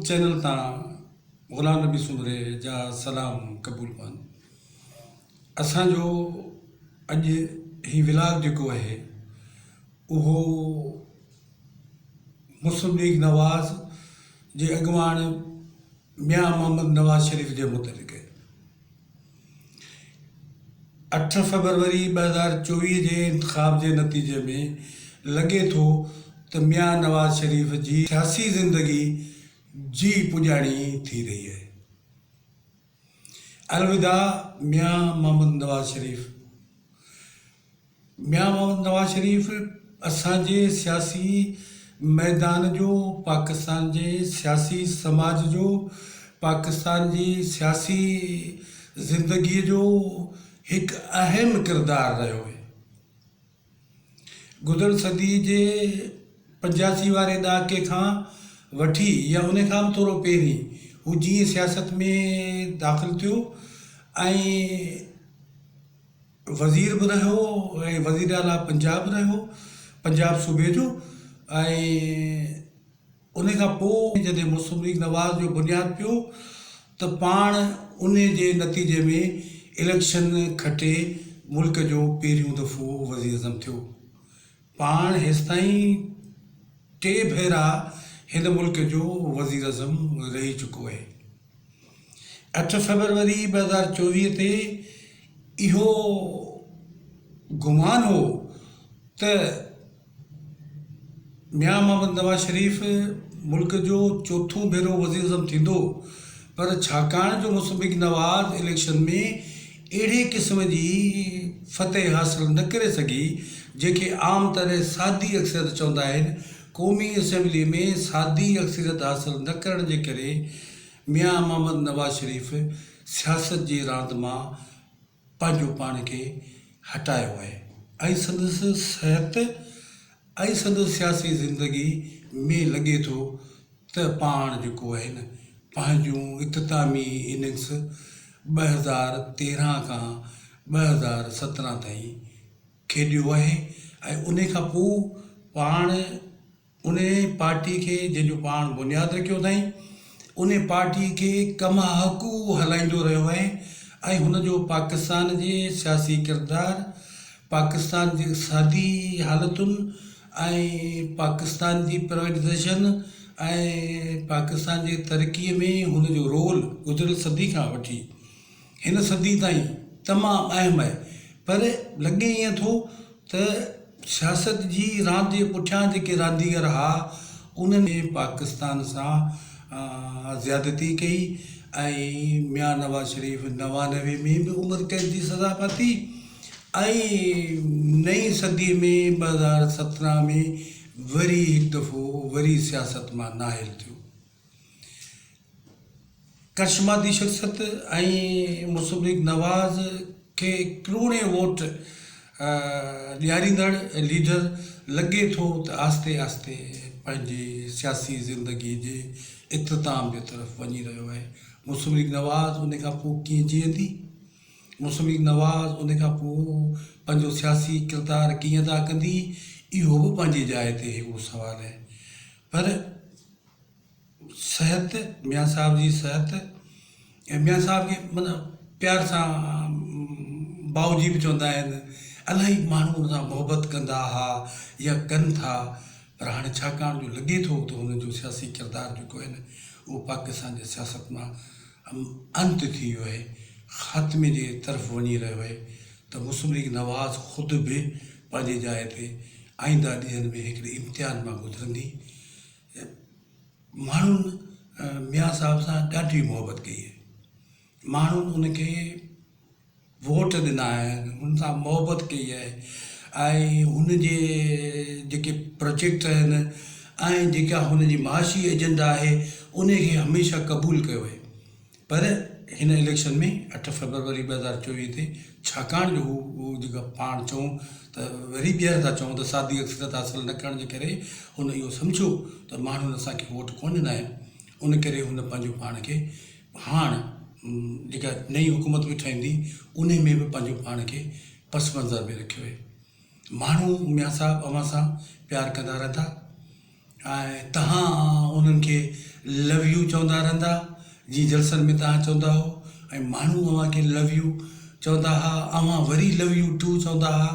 Channel تان غلام نبي سومري جا سلام قبول پون. اسان جو اڄ هي ولاگ جيڪو آهي اهو مسلم ليگ نواز جي اڳواڻ ميان محمد نواز شريف جي متعلق آهي. اٺ فيبروري 2024 جي انتخاب جي نتيجي ۾ لڳي ٿو ته ميان نواز شريف جي سياسي زندگي جي پڄاڻي ٿي رهي آهي. الوداع ميان محمد نواز شريف. ميان محمد نواز شريف اسان جي سياسي ميدان جو، پاڪستان جي سياسي سماج جو، پاڪستان جي سياسي زندگيء جو هڪ اهم ڪردار رهيو آهي. گذريل صديء جي 85 واري ڏهاڪي کان وٺي يا ان کان به ٿورو پهرين هو جيئن سياست ۾ داخل ٿيو ۽ وزير به رهيو ۽ وزير اعليٰ پنجاب رهيو، پنجاب صوبي جو ۽ ان کان پوء جڏهن مسلم ليگ نواز جو بنياد پيو ته پاڻ ان جي نتيجي ۾ اليڪشن کٽي ملڪ جو پهريون دفعو وزيراعظم ٿيو. پاڻ هيستائين ٽي ڀيرا هن ملڪ جو وزيراعظم رهي چڪو آهي. اٺ فيبروري 2024 تي اهو گمان هو ته ميان محمد نواز شريف ملڪ جو چوٿون ڀيرو وزيراعظم ٿيندو پر ڇاڪاڻ جو مسلم ليگ نواز اليڪشن ۾ اهڙي قسم جي فتح حاصل نه ڪري سگهي جنهن کي عام طرح سادي اڪثريت چوندا آهن، قومي اسيمبلي ۾ سادي اڪثريت حاصل نه ڪرڻ جي ڪري ميان محمد نواز شريف سياست جي راند مان پنهنجو پاڻ کي هٽايو آهي ۽ سندس صحت ۽ سندس سياسي زندگي ۾ لڳي ٿو ته پاڻ جيڪو آهي نه پنهنجون اختتامي اننگس 2013 کان 2017 تائين کيڏيو آهي ۽ انهي کان پوء پاڻ انهي پارٽي کي جنهن جو پاڻ بنياد رکيو اٿائين انهي پارٽي کي ڪما حقه هلائيندو رهيو آهي ۽ هن جو پاڪستان جي سياسي ڪردار، پاڪستان جي اقتصادي حالتن ۽ پاڪستان جي پرائيويٽائيزيشن ۽ پاڪستان جي ترقي ۾ هن جو رول گذريل صدي کان وٺي هن صدي تائين تمام اهم آهي پر لڳي ائين ٿو ته سياست جي راند جي پٺيان جيڪي رانديگر ها انهن پاڪستان سان زيادتي ڪئي ۽ ميان نواز شريف 99 ۾ به عمر قيد جي سزا پاتي ۽ نئين صدي ۾ 2017 ۾ وري هڪ دفعو وري سياست مان نااهل ٿيو. ڪرشماتي شخصيت ۽ مسلم ليگ نواز کي ڪروڙين ووٽ ڏياريندڙ ليڊر لڳي ٿو ته آهستي آهستي پنهنجي سياسي زندگي جي اختتام جي طرف وڃي رهيو آهي. مسلم ليگ نواز ان کان پوء ڪيئن جيئندي؟ مسلم ليگ نواز ان کان پوء پنهنجو سياسي ڪردار ڪيئن ادا ڪندي؟ اهو به پنهنجي جاء تي هڪڙو سوال آهي پر صحت، ميان صاحب جي صحت ۽ ميان صاحب کي معنيٰ پيار سان باؤ جي به چوندا آهن. الاهي ماڻهو ان سان محبت ڪندا ها يا ڪن ٿا پر هاڻي ڇاڪاڻ جو لڳي ٿو ته هن جو سياسي ڪردار جيڪو آهي نه اهو پاڪستان جي سياست مان انت ٿي ويو آهي، خاتمي جي طرف وڃي رهيو آهي ته مسلم ليگ نواز خود به پنهنجي جاء تي آئنده ڏينهن ۾ هڪڙي امتحان مان گذرندي. ماڻهن ميان صاحب سان ڏاڍي محبت ڪئي آهي. ماڻهن ان کي ووٽ ڏنا آهن، ان سان محبت ڪئي آهي ۽ هن جي جيڪي پروجيڪٽ آهن ۽ جيڪا هن جي معاشي ايجنڊا آهي ان کي هميشه قبول ڪيو آهي. پر هن اليڪشن ۾ اٺ فيبروري 2024 تي ڇاڪاڻ جو هو جيڪا پاڻ چئون ته وري ٻيهر ٿا چئون ته سادي اڪثريت حاصل نه ڪرڻ جي ڪري هن اهو سمجهيو ته ماڻهن اسان کي ووٽ ڪونه ڏنا آهن ان ڪري هن پنهنجو پاڻ کي هاڻ جيڪا نئين حڪومت به ٺهندي انهي ۾ به پنهنجو پاڻ کي پس منظر ۾ رکيو آهي. ماڻهو ميان صاحب اوهان سان پيار ڪندا رهندا. ۽ توهان انهن کي لو يو چوندا رهندا جيئن جلسن ۾ توهان چوندا هئو ۽ ماڻهو اوهان کي لو يو چوندا ها اوهان وري لو يو ٽو چوندا ها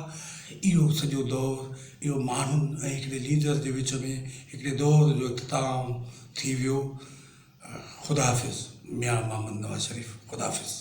اهو سڄو دور اهو ماڻهن ۽ هڪڙي ليڊر جي وچ ۾ هڪڙي دور جو اختتام ٿي ويو خدا حافظ ميان محمد نواز شريف خدا حافظ.